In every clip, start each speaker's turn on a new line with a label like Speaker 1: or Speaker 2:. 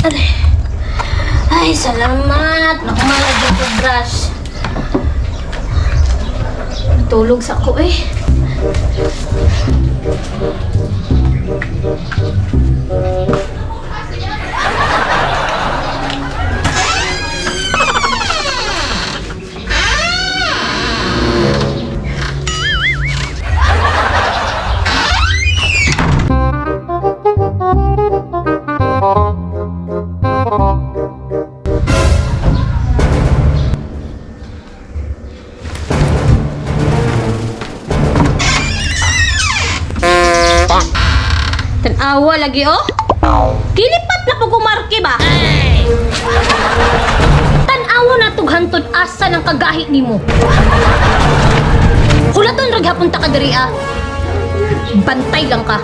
Speaker 1: Aray. Ay, salamat. Nakumalag yung toothbrush. Natulog sa ko eh. Tanawa lagi oh. Kilipat na po kumarke ba? Tanawa na tughantod asa ng kagahi nimo. Hulaton ra gyapon ta ka diri ah. Bantay lang ka.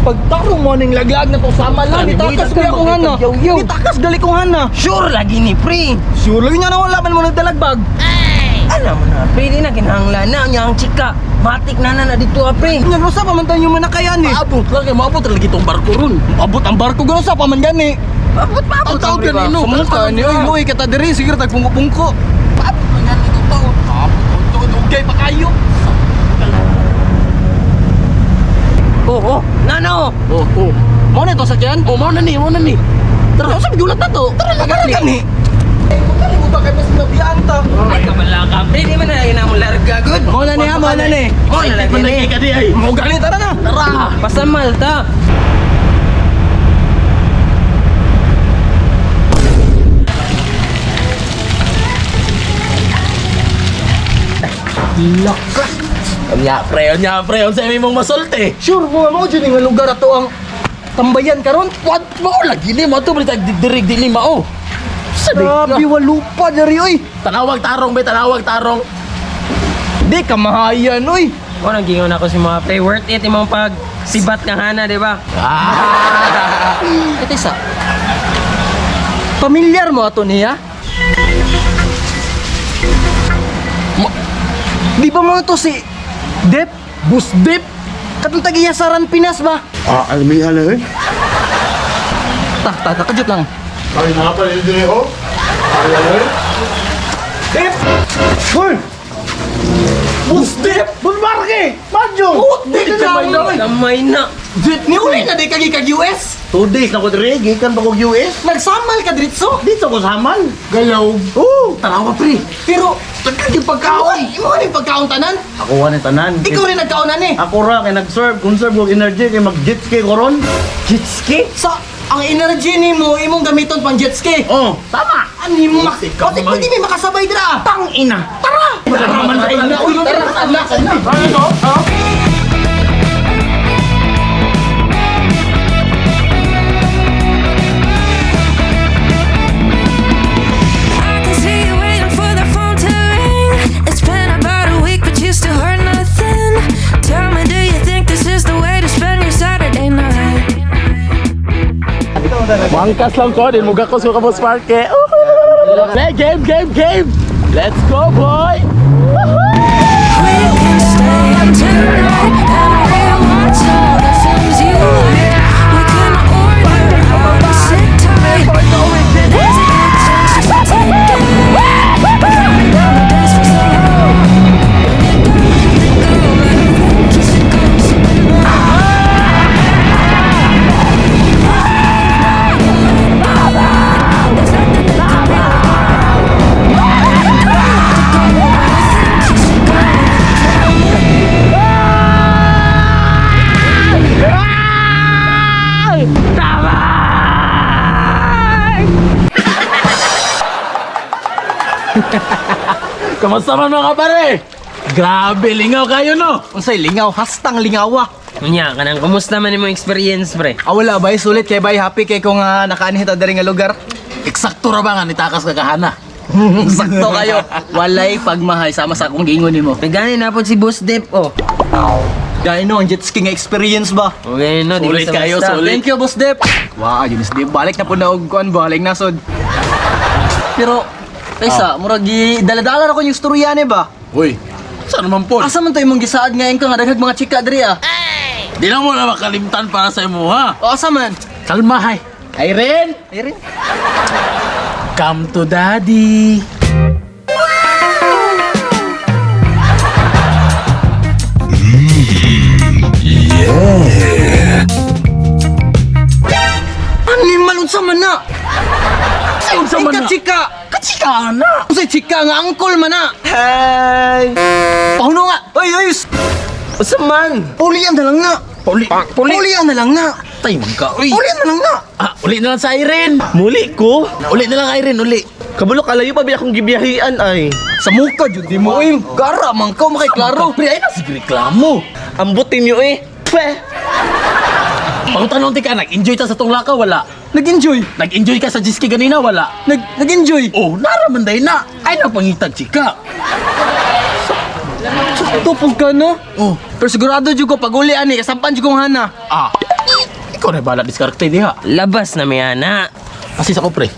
Speaker 2: Pagtarong mo ning laglag na to sama lang, nitakas ko akong hana. Nitakas gali kong hana.
Speaker 3: Sure lagi ni pre.
Speaker 2: Sure lagi nga na wala man mo nagdalagbag.
Speaker 3: Alam mo na pre, di na kinahanglan na niya ang chika. Matik na na na dito ah, pre.
Speaker 2: Nya sa pa man tayo manakayan eh.
Speaker 4: Maabot lang kay maabot lagi tong barko ron.
Speaker 2: Abot ang barko gano sa pa man gani.
Speaker 3: Paabot paabot
Speaker 4: Ang tawag
Speaker 3: pre, ba?
Speaker 4: ganino.
Speaker 2: Sumuka ni oy luoy ka ta diri siguro tag pungko-pungko.
Speaker 4: Paabot man gani itong taon. Paabot ang taon ugay pa kayo.
Speaker 3: Oh, oh, na na oh.
Speaker 4: Oh, oh.
Speaker 2: Mao na to sakyan?
Speaker 4: Oh, mao na ni, mao na ni.
Speaker 2: Tara, sa gulat na to. Tara lang gani. Kali mo ba kay mas nabiyaan ta?
Speaker 3: Ay kabala ka pre, di man na yun larga good.
Speaker 2: Mao na ni ha, mao na ni.
Speaker 3: Mo na lagi ni.
Speaker 4: Ka di ay.
Speaker 2: Mao gani tara na.
Speaker 4: Tara.
Speaker 3: Pasamal ta.
Speaker 4: Unya pre, unsa may mong masulti?
Speaker 2: Sure mo mao jud nga lugar ato ang tambayan karon.
Speaker 4: What mao lagi ni mo to balitag dirig dili mao. Sa di
Speaker 2: Grabe walupa diri oy.
Speaker 4: Tanawag tarong be, tanawag tarong.
Speaker 2: Di ka mahayan oy.
Speaker 3: Oh, naggingon ako si mga pre. Worth it imong pag sibat nga hana, di ba?
Speaker 4: Ah.
Speaker 2: Ito isa. Pamilyar mo ato niya? Di ba mo to si Dep?
Speaker 4: Busdip.
Speaker 2: Katong tagiyasaran Pinas ba?
Speaker 5: Ah, alamihan na eh.
Speaker 2: Ta, ta, ta, kajut lang.
Speaker 5: Ay, nakapal yun din eh, oh. Ay, ay,
Speaker 2: Dep!
Speaker 5: Hoy!
Speaker 2: Busdep!
Speaker 5: Bulbarke! Madyo!
Speaker 2: Di ka na,
Speaker 3: Kamay na.
Speaker 2: Niuli na di kagi kag US?
Speaker 5: 2 days na ko diri, gikan pa ko US.
Speaker 2: Nagsamal ka diretso?
Speaker 5: Dito ko samal.
Speaker 2: Galaw.
Speaker 5: Oh,
Speaker 2: Tarawa pre. Pero, tagkag yung pagkaon. Imo ka yung pagkaon tanan.
Speaker 5: ako wa ni tanan.
Speaker 2: Ikaw rin nagkaonan eh.
Speaker 5: Ako ra kay nag-serve, kung serve og energy kay mag-jet ski ko ron.
Speaker 2: Jet ski? Sa, ang energy nimo imong gamiton pang jet ski.
Speaker 5: Oh, tama.
Speaker 2: Ani mo mak... Kasi pwede may makasabay dira.
Speaker 5: Tang ina.
Speaker 2: Tara! Tara man sa ina. Uy, tara, tara, tara.
Speaker 6: I can see you waiting for the phone to ring. It's been about a week, but you still heard nothing. Tell me, do you think this is the way to spend your Saturday night?
Speaker 4: Mangkas lang ko din mugakos ko ka Boss Parke. Play game, game, game. Let's go, boy.
Speaker 6: We can stay up tonight and rewatch all the films you like. We can order out and sit tight. There's a good chance you should take it. Counting down the days for so long. And you don't have to go, but I think you should go somewhere. There's nothing that can be
Speaker 4: Kamusta man mga pare? Grabe, lingaw kayo no.
Speaker 2: Unsay lingaw, hastang lingawa.
Speaker 3: Unya, kanang kumusta man imong experience pre?
Speaker 2: Ah, wala bay, sulit kay bay, happy kay kung nakaanhi ta diri nga lugar.
Speaker 4: Eksakto ra ba nga nitakas ka kahana?
Speaker 2: Sakto kayo. Walay pagmahay sama sa akong giingon nimo.
Speaker 3: Nagani na po si Boss Dep oh.
Speaker 2: Gaya no, ang jet ski nga experience ba?
Speaker 3: Okay no, di
Speaker 4: Sulit
Speaker 3: basta
Speaker 4: kayo,
Speaker 3: basta.
Speaker 4: sulit.
Speaker 2: Thank you, Boss Dep. Wow, yun is Dep. Balik na po na og kuan, balik na sod. Pero, Taysa, murag gi daladala ra ko yung istorya ni ba?
Speaker 4: Uy, Saan naman po?
Speaker 2: Asa man to imong gisaad nga ka nga daghag mga chika diri ah?
Speaker 4: Di na mo na makalimtan para sa imo ha.
Speaker 2: O asa man?
Speaker 4: Kalma hay. Irene,
Speaker 2: Irene.
Speaker 4: Come to daddy.
Speaker 2: Animal unsa man na?
Speaker 4: Unsa man
Speaker 2: Ay,
Speaker 4: na?
Speaker 2: Kachika.
Speaker 4: Kachika na.
Speaker 2: Unsay chika nga angkol man na?
Speaker 3: Hi!
Speaker 2: Pahuno nga.
Speaker 3: Oy, oy! Unsa man?
Speaker 2: Pulian na lang na.
Speaker 4: Uli.
Speaker 2: Pulian na lang na.
Speaker 4: Tay man ka. Uy.
Speaker 2: Pulian na lang na.
Speaker 4: Ah, uli na lang sa Irene.
Speaker 5: Muli ko.
Speaker 4: Uli na lang Irene, uli.
Speaker 5: Kabalo kalayo pa biya akong gibiyahian ay.
Speaker 2: Sa muka jud di mo oy. Gara man ka makiklaro.
Speaker 4: Pre, ay na sige reklamo.
Speaker 5: Ambot ninyo eh. Pwe.
Speaker 4: Pangutanong ti ka, nag-enjoy ta sa tong lakaw, wala.
Speaker 2: Nag-enjoy.
Speaker 4: Nag-enjoy ka sa Jiski ganina, wala.
Speaker 2: Nag-enjoy.
Speaker 4: Oh, naraman day na. Ay napangitag chika.
Speaker 2: Tupog ka no?
Speaker 4: Oh.
Speaker 2: Pero sigurado jud ko pag uli ani kasampan jud kong hana.
Speaker 4: Ah. Ikaw na bala diskarte diha.
Speaker 3: Labas na mi ana.
Speaker 4: Kasi sa ko pre.